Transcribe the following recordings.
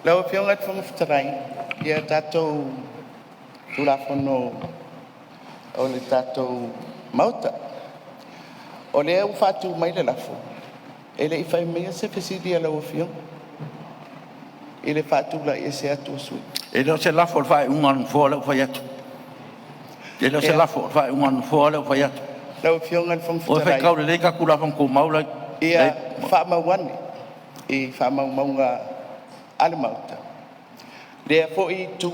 Lau Afioga i le Fofoga Fetalai, ia tatou Tulafono o le tatou Maota, o lea ua faatu mai le lafo, E le i fai maia se fesili a lau Afioga i le faatulaiese atu o sui usufono. E le o se lafo i le faaiuga a le Nofoa lea ua fai atu. E le o se lafo, o le faaiuga a le Nofoa lea ua fai atu. Lau Afioga i le Fofoga O e Fetalai, faitau lelei tatou Tulafono Tumau la e ia faamau ane i faamaumauga a le Maota lea foi itu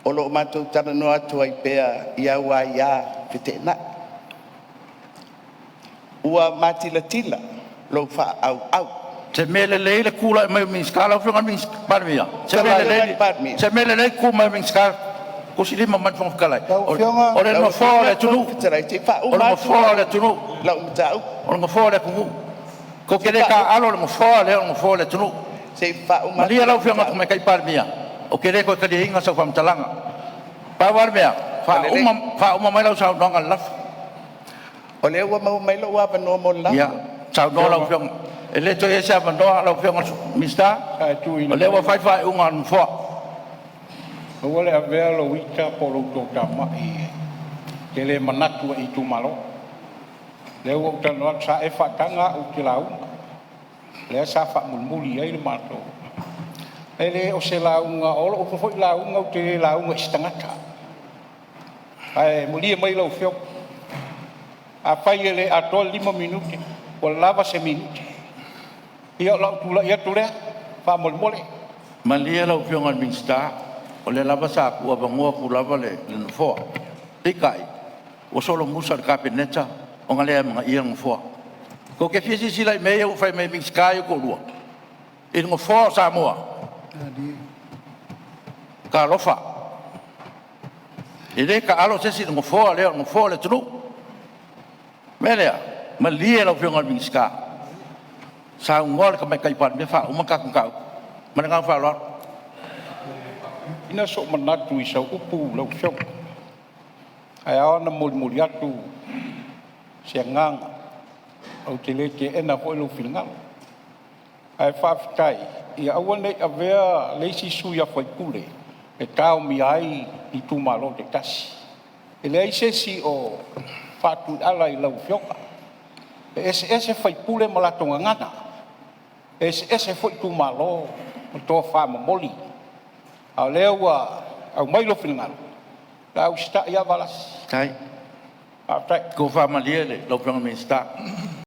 o lo o matou talanoa atu ai pea i au aia feteenai. Ua matilatila lou faaauau. O se mea lelei le tulai mai o Minisita. Lau Afioga i le Palemia, o se mea lelei le tu mai o Minisita tusilima mai le Fofoga Fetalai? O le Nofoa o le Lau Afioga i le atunuu. Fofoga Fetalai, se i O le faauma atu Nofoa o le atunuu. lau mataupu. O le Nofoa o le atunuu. Tou te le taaalo i le Nofoa lea o le Nofoa o le atunuu. Se i faauma Malie atu lau lau Afioga i le mataupu. Tamaitai Palemia, ou te le toe taliaina sau faamatalaga. Pau lava le mea, faauma mai lau saunoaga i le lafo. O lea ua maua mai lou avanoa mo le lafo. Ia saunoa lau Afioga. E le toe i ai se avanoa lau Afioga i le Minisita, o lea ua fai le faaiuga a le Nofoa. Aua le avea lou ita po o lou toatamai e te le manatu ai i itumalo. O lea ua ou talanoa atu, sa e faataga au ou te lauga, lea sa faamulimuli i ai le matou. E le o se lauga, o lou foi lauga ou te le lauga i se tagata. Ae malie mai lau Afioga, afai e le atoa le 5 minute, ua lava se minute. Ia o lou tulai atu lea faamolemole. Malie lau Afioga i le Minisita, o lea lava sa tuuavanoa atu lava le Nofoa. Peitai, ua solomusa i le Kapeneta ona le amanaia le Nofoa. Tou te fia silasila i mea ia ua fai mai e Minisita ia e toalua i le Nofoa o Samoa? Talofa! E le taalo se isi i le Nofoa lea o le Nofoa o le atunuu. O le mea lea, malie lau Afioga i le Minisita, saunoa le Tamaitai Palemia faauma le tatou mataupu. Ma le agaga faaaloalo. Sina sou manatu i sau upu lau Afioga, ae ao ona molimoli atu se agaga, ou te le teena foi lou finagalo. Ae faafetai, ia aua ne i avea le isi sui usufono e taomia ai itumalo taitasi. E leai se isi o faatuiala i lau Afioga. E eseese sui usufono ma latou gagana, e eseese foi itumalo ma tofa momoli. A o lea ua aumai lou finagalo, o le a usitai lava Valasi. Faafetai. Faafetai. Tofa malie lau Afioga i le Minisita.